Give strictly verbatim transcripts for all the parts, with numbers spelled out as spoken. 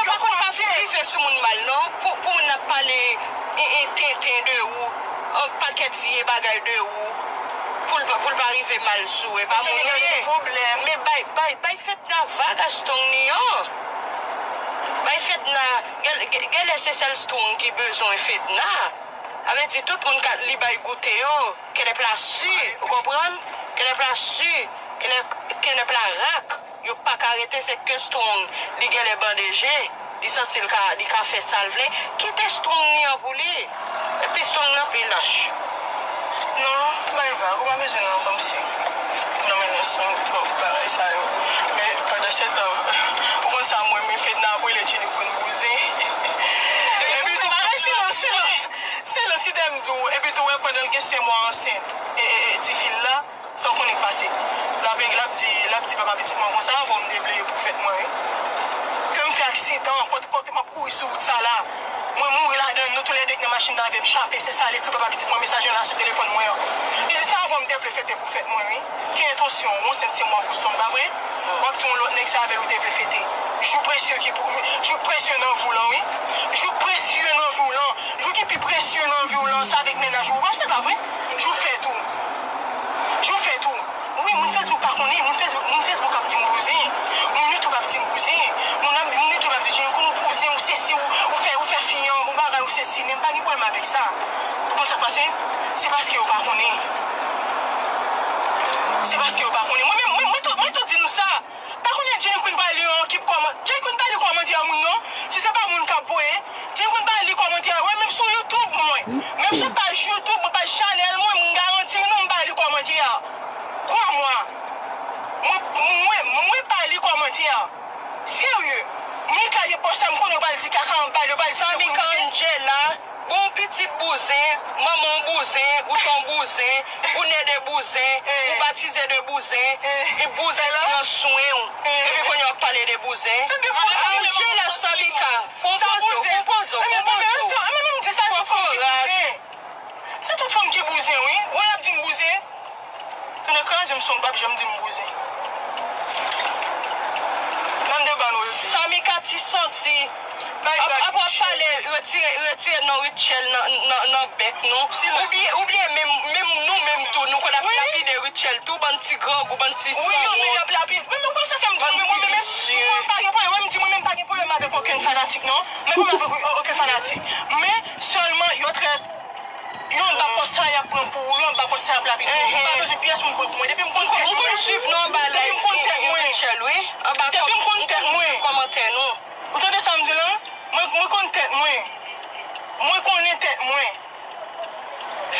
Yo pa konn pa rive sou moun mal non. Pou, pou moun ap pale e, e tenten de ou, an pakèt vye bagay de ou, pou l pa, pou l pa rive mal sou ou. E pa moun ou ye. Men bay, bay, bay Fedna vag a Strong ni an. Bay Fedna, gen, gen, genlè se sèl Strong ki bezwen Fedna. Sa vle di tout moun ka li bay goute yo, kenèp la si, ou konprann? Kenèp la si, kenèp, kenèp la rak. Yo pa ka rete, se ke Strong li genlè bandeje, li santi l ka, li ka fè sa l vle. Kite Strong li an pou li. Epi Strong nan pi lach. Non, bay vag, ou pa bezwen nan kòmsi. Non, men non, Strong twòp bagay sa yo. Men pandan se tan, ou konn sa mwen, men Fedna ap rele Jenny Queen bouzen. Epi tou, ay, silans, silans. Silans, kite m di w. Epi tou, wè, pandan l gen senk mwa ansent, e, e, e, tifi l la, sa w konnen k pase? L ap, l ap di, l ap di papa pitit mwen konsa, avan m te vle yo pou fèt mwen, wi. Ke m fè aksidan, pòte, pòte m ap kouri sou wout sa la. Mwen mouri ladan l, nou toulède k nan machin nan avè m chape, se sa l ekri papa pitit mwen, mesaj lan la sou telefòn mwen an. Li di se avan m te vle fete pou fèt mwen, wi. Ki entansyon w, yon senk ti mwa pou Strong, pa vre? W ap di yon lòt nèg se avè l ou te vle fete. Jou presye ki pou, jou presye nan vi w lan, wi. Jou presye nan vi w lan. Jou ki pi presye nan vi w lan, se avèk mennaj ou w pase, pa vre? Jou fèt ou. Jou fèt ou. Wi, moun Facebook pa konnen, moun Facebook, moun Facebook ap di m bouzen. Moun YouTube ap di m bouzen. Moun ap, moun YouTube ap di Jenny Queen ou bouzen, ou sesi, ou, ou fè, ou fè fi an, ou bagay, ou sesi. Men m pa gen pwoblèm avèk sa. Ou konn sa k pase? Se paske yo pa konnen. Se paske yo pa konnen. Mwen menm, mwen, mwen tou, mwen tou di nou sa. Pa konnen Jenny Queen pa li yon ekip kòman-, Jenny Queen pa li kòmantè a moun non. Si se pa moun k ap voye, Jenny Queen pa li kòmantè a. Wè, menm sou YouTube mwen, menm sou paj YouTube mwen, paj chanèl mwen, m garanti nou m pa li kòmantè a. Kwa mwa. Mwen, mwen, mwen pa li kòmantè a. Serye. Mika ye pòs la, m konnen yo pral di kaka anba l, yo pral di Samika Angela. Bon, pitit bouzen, manman w bouzen, ou se yon bouzen, ou ne de bouzen, ou batize de bouzen, e bouzen pran swen w. Epi kounye a w ap pale de bouzen. Angela, Samika, fè yon poze w, fè yon poze w, fè yon poze w. Fò kouraj. Se tout fanm ki bouzen, wi. Wè, y ap di m bouzen. Tounen kraze m sou yon pap janm di m bouzen. Nan deba nou yo. Samika ti santi. Ap, ap, ap pale, retire, retire non Rutshelle nan, nan, nan bèk nou. Oubyen, oubyen menm, menm nou menm tou, nou konn ap lapide Rutshelle tou, bann ti grangou, bann ti sanwont. Wi, yo, men y ap lapide. Men, men, sa fè m di, mwen menm, mwen menm, mwen pa gen pwoblèm, mwen di, mwen menm pa gen pwoblèm avèk okenn fanatik, non. Mwen pa avèk okenn fanatik. Men, sèlman, yo trè Yo anba pòs sa y ap pran pou ou, yo anba pòs sa y ap lapide ou. Mwen pa bezwen pyès moun pran pou mwen. Depi m konn tèt mwen, depi m konn tèt mwen, depi m konn tèt mwen. Ou tande sa m di la? Mwen, mwen konn tèt mwen. Mwen konnen tèt mwen.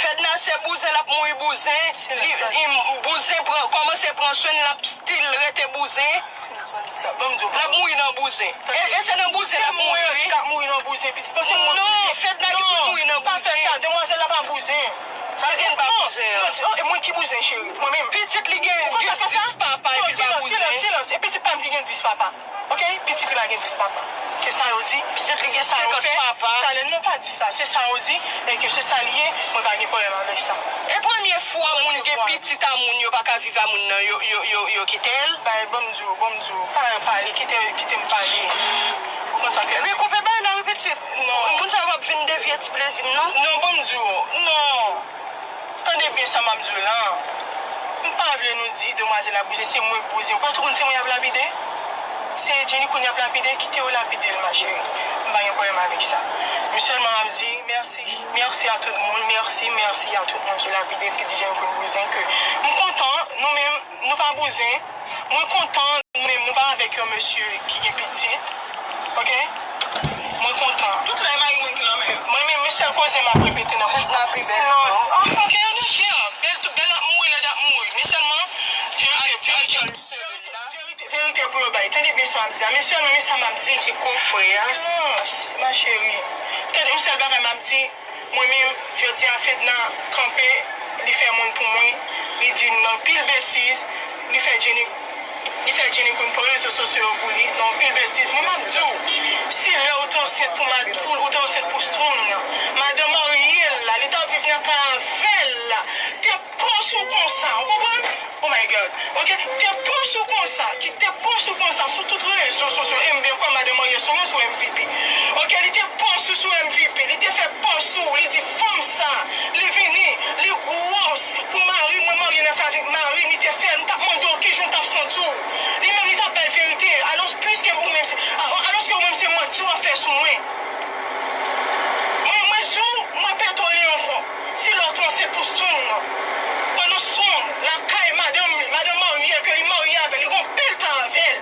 Fedna se bouzen, l ap mouri bouzen. Li, li, bouzen pran, kòmanse pran swen l, l ap still rete bouzen. L ap mouri nan bouzen. E, e se nan bouzen l ap mouri, wi. L ap mouri nan bouzen, pitit. Panse m mwen bouzen. Non, Fedna ki pou mouri nan bouzen. Non, pa fè sa, demwazèl la pa bouzen. Sa gen pa bouzen an. Non, e mwen ki bouzen, cheri. Mwen menm. Pitit li gen, gen dis papa, epi l pa bouzen. Silans, silans. E pitit pa m ki gen dis papa. Oke? Pitit li pa gen dis papa. Se sa yo di. Pitit li gen senkant papa. Talè, non, pa di sa. Se sa yo di. E ke se sa l ye, mwen pa gen pwoblèm avèk sa. E premye fwa moun gen pitit a moun, yo pa ka viv a moun nan, yo, yo, yo, yo kite l. Bay, ban m di w, ban m di w. Pa pale, kite, kite m pale. Ou konn sa k fè. Epi koupe bay la, wi, pitit. Non. Moun sa yo p ap vin devye ti plezi m, non. Non, ban m di w. Non. Tande byen sa m ap di w la. M pa vle nou di demwazèl la bouzen, se mwen k bouzen. Ou pa tou konn se mwen y ap lapide? Se Jenny Queen y ap lapide, kite yo lapide l, ma chérie. M pa gen pwoblèm avèk sa. Men sèlman m ap di mèsi, mèsi a tout moun, mèsi, mèsi a tout moun ki lapide m, ki di Jenny Queen bouzen, ke m kontan, nou menm, nou pa bouzen. Mwen kontan, nou menm, nou pa avèk yon mesye ki gen pitit. Oke? Mwen kontan. Tout lè mari mwen ki nan men. Mwen menm, yon sèl koze m ap repete nan bouch mwen. Silans. Ah, oke, I don't care. Bèl, tout bèl ap mouri, lèd ap mouri. Men sèlman, verite, verite, verite, verite pou yo bay. Tande byen sa m ap di a. Men sèlman, men sa m ap di. Ti kofre a. Silans, ma chérie. Tande, yon sèl bagay m ap di. Mwen menm, jodi a Fedna kanpe, li fè moun pou mwen, li di m nan pil betiz, li fè Jenny, li fè Jenny Queen pran rezo sosyo yo pou li, nan pil betiz. Mwen m ap di w, si lè ou te ansent pou mad-, pou, ou te ansent pou Strong nan, madanm marye l la, li t ap viv nan kay avè l la, te pòs ou konsa, ou konprann? Oh my God. Oke, te pòs ou konsa, ki te pòs ou konsa sou tout rezo sosyo, e m byen kwè madanm marye sou mwen sou M V P. Oke, li te pòs ou sou M V P, li te fè pòs ou, li di fanm sa, li vini, li gwòs pou mari mwen, marye nan kay avèk mari m, li te fè, m t ap mande w kijan w t ap santi w. Li menm li t ap bay verite, alò piske ou menm se, a, alòske ou menm se manti w ap fè sou mwen. Mwen, mwen di w, mwen pete w li ankò. Si lè w te ansent pou Strong nan, pandan Strong lakay madanm li, madanm marye ke li marye avè l, li gen anpil tan avè l.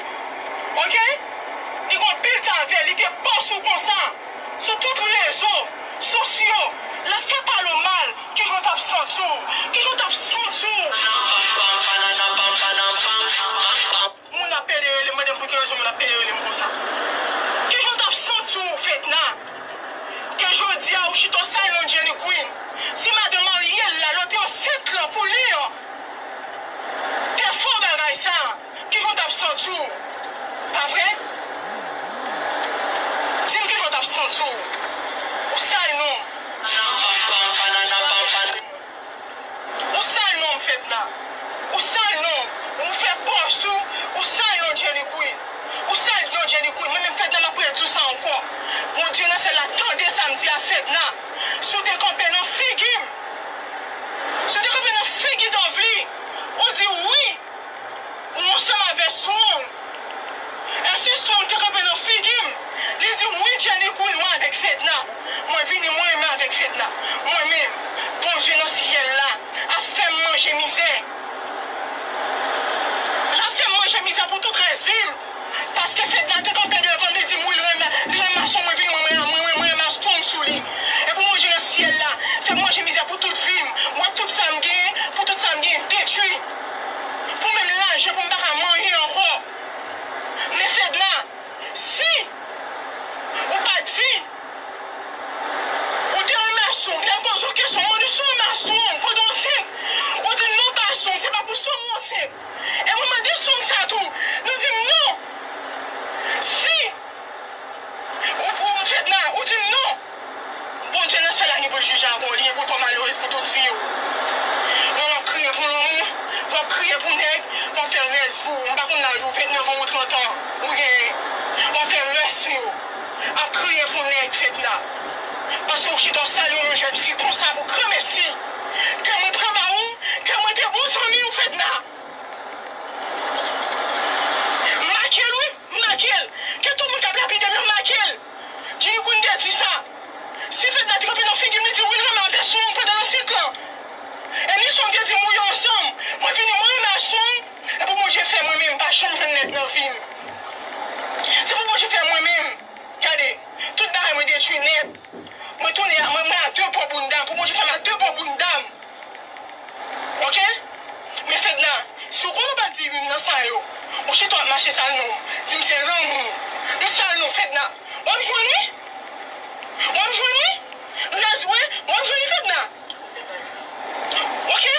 Chita w sal yon jèn fi konsa pou granmesi. Ke mwen pran ba ou, ke mwen te bon zanmi w, Fedna. M make l, wi, m make l. Ke tout moun k ap lapide m yo make l. Jimmy Queen te di sa. Si Fedna te kanpe nan figi m, li di wi, l renmen avè Song pandan nan sèt lan. E ni Song te di m wi ansanm. Mwen vini, mwen renmen a Song. E pou Bondye fè mwen menm pa janm jwenn nèg nan vi m. Se pou Bondye fè mwen menm. Gade, tout bagay mwen detwi nèt. Mwen tounen, mwen, mwen a de po bounda m. Pou Bondye fè m a de po bounda m. Oke? Men Fedna, si w konnen w pa di wi m nan sa yo, ou chita w ap mache sal non m. Di m se lanmou. M sal non Fedna. W ap jwenn wi. W ap jwenn wi. Lèz wi. W ap jwenn wi Fedna. Oke?